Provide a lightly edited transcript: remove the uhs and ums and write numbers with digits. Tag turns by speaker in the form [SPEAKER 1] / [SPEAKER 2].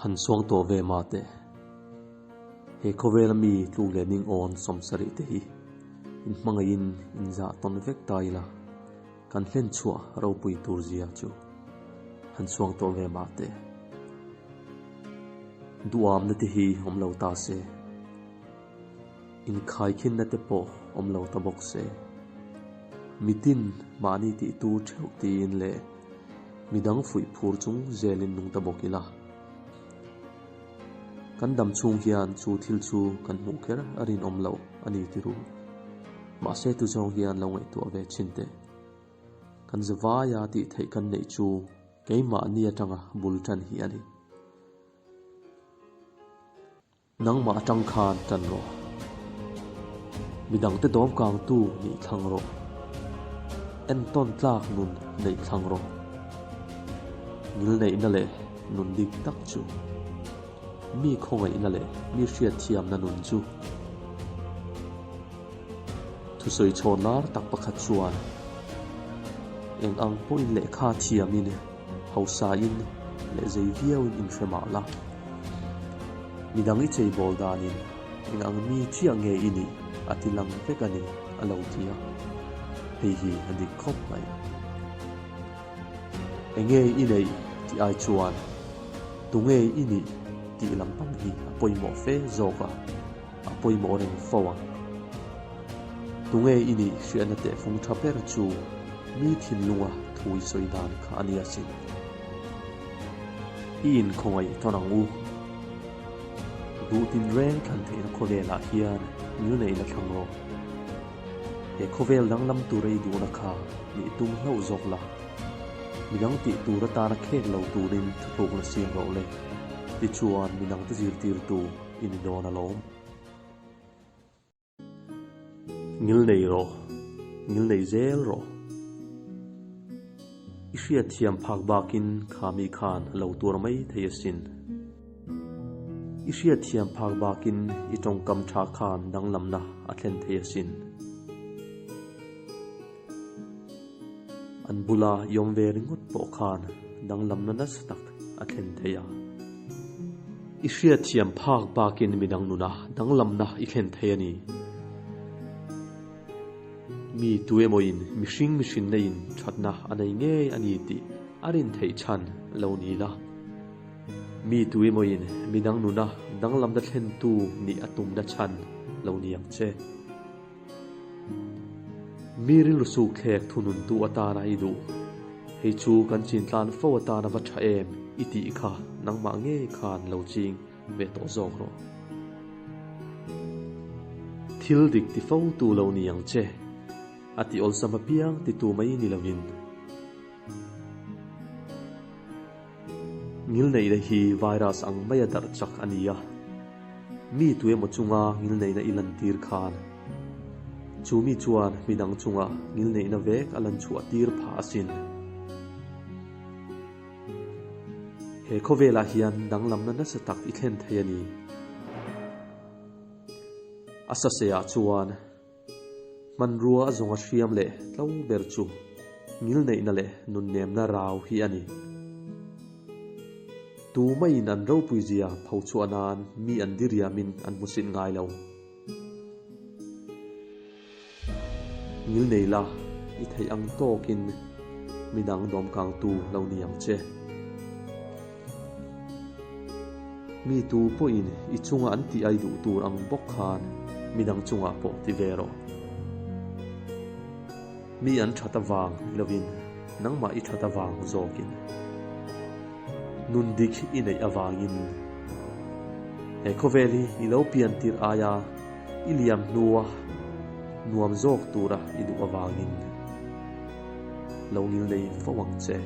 [SPEAKER 1] Han suang tawh ve mah teh. He khawvela mi tluk leh ning awn 70 te hi inhmangaihin inzah tawn vek ta ila kan hlen chhuah ropui tur zia chu han suang tawh ve mah teh. Duamna te hi awm lo ta se. Inkhaikhinna te pawh awm lo ta bawk se. Mitin mahni tih tur theuh tiin leh midang fuih phur chung zelin nung ta bawk ila. Kan dam chhung hian chu thil chu kan hmuh kher a rinawm loh a ni ti ru. Mahse tu zawng hian lo ngaihtuah ve thin teh. Kan zavaia tih theih kan neih chu keimahni atanga bul tan hi a ni. Nangmah atang khan tan rawh. Midangte dawm kangtu nih thlang rawh. Entawn tlak nun neih thlang rawh. Ngilneihna leh nun dik tak chu. Mi khawngaihna leh mi hriatthiamna nun chu. Thusawi chhawn lar tak pakhat chuan eng ang pawhin lehkha thiamin hausain leh zei viauin inhre mah la. Midang i cheibawl danin eng ang mi chiah nge i nih a ti lang vek a ni a lo ti a, hei hi a dik khawp mai. Enge i neih tih ai chuan tunge i nih tih lampang hi a pawimawh fe zawk a, a pawimawh reng fo ang. Tunge i nih hriatna tehfung tha ber chu mi thinlunga thu i sawi dan kha a nia sin. I inkhawngaih tawn ang u. Duh tinreng thlan theihna khawvelah hian ngilneihna thlang rawh. He khawvel danglam tura i duhna kha nih tum hlauh zawk la. Midang tih tur atana khek lo turin thuthlukna siam rawh le. Tichuan midangte zirtirtu i ni dawn alawm. Ngil nei rawh, ngil nei zel rawh. I hriatthiam phak bakin kha mi khan a lo tuar mai thei asin. I hriatthiam phak bakin i tawngkam tha khan danglamna a thlen thei asin. An bula i awm ve ringawt pawh khan danglamna nasa tak a thlen thei a. I hriatthiam phak bakin midang nuna danglamna i thlen thei a ni. Mi tuemawin mihring mihrinna in thatna a nei ngei a ni tih a rin theih chhan lo ni la. Mi tuemawin midang nuna danglamna thlentu nih a tumna chhan lo ni ang che. Mi rilru suk thlek thununtu atana i duh. Hei chu kan chin tlan fo atana va tha em i tih kha nangmah ngei khan lo ching ve tawh zawk rawh. Thil dik ti fo tu lo ni ang che, a ti awlsam apiang ti tu mai ni lovin. Ngilneihna hi virus ang maia darh chak a ni a, mi tuemaw chunga ngilneihna i lantir khan chu mi chuan midang chunga ngilneihna vek a lan chhuah tir phah asin. He khawvelah hian danglamna nasa tak i thlen thei a ni. A saseah chuan. Hmanrua a zawnga hriam leh tlo ber chu ngilneihna leh nunnemna rau hi a ni. Tu maiin an ropui zia pho chhuah nan mi an diriamin an hmusit ngai lo. Ngilnei la, i theih ang tawkin midang dawmkangtu lo ni ang che. Mi tu pawhin i chunga an tih ai duh tur ang bawk khan midang chungah pawh ti ve rawh. Mi an that avang ni lovin nangmah i that avang zawkin nun dik i neih avangin he khawvel hi i lo pian tirh aia i liam hnua nuam zawk tura i duh avangin lo ngilnei fo ang che.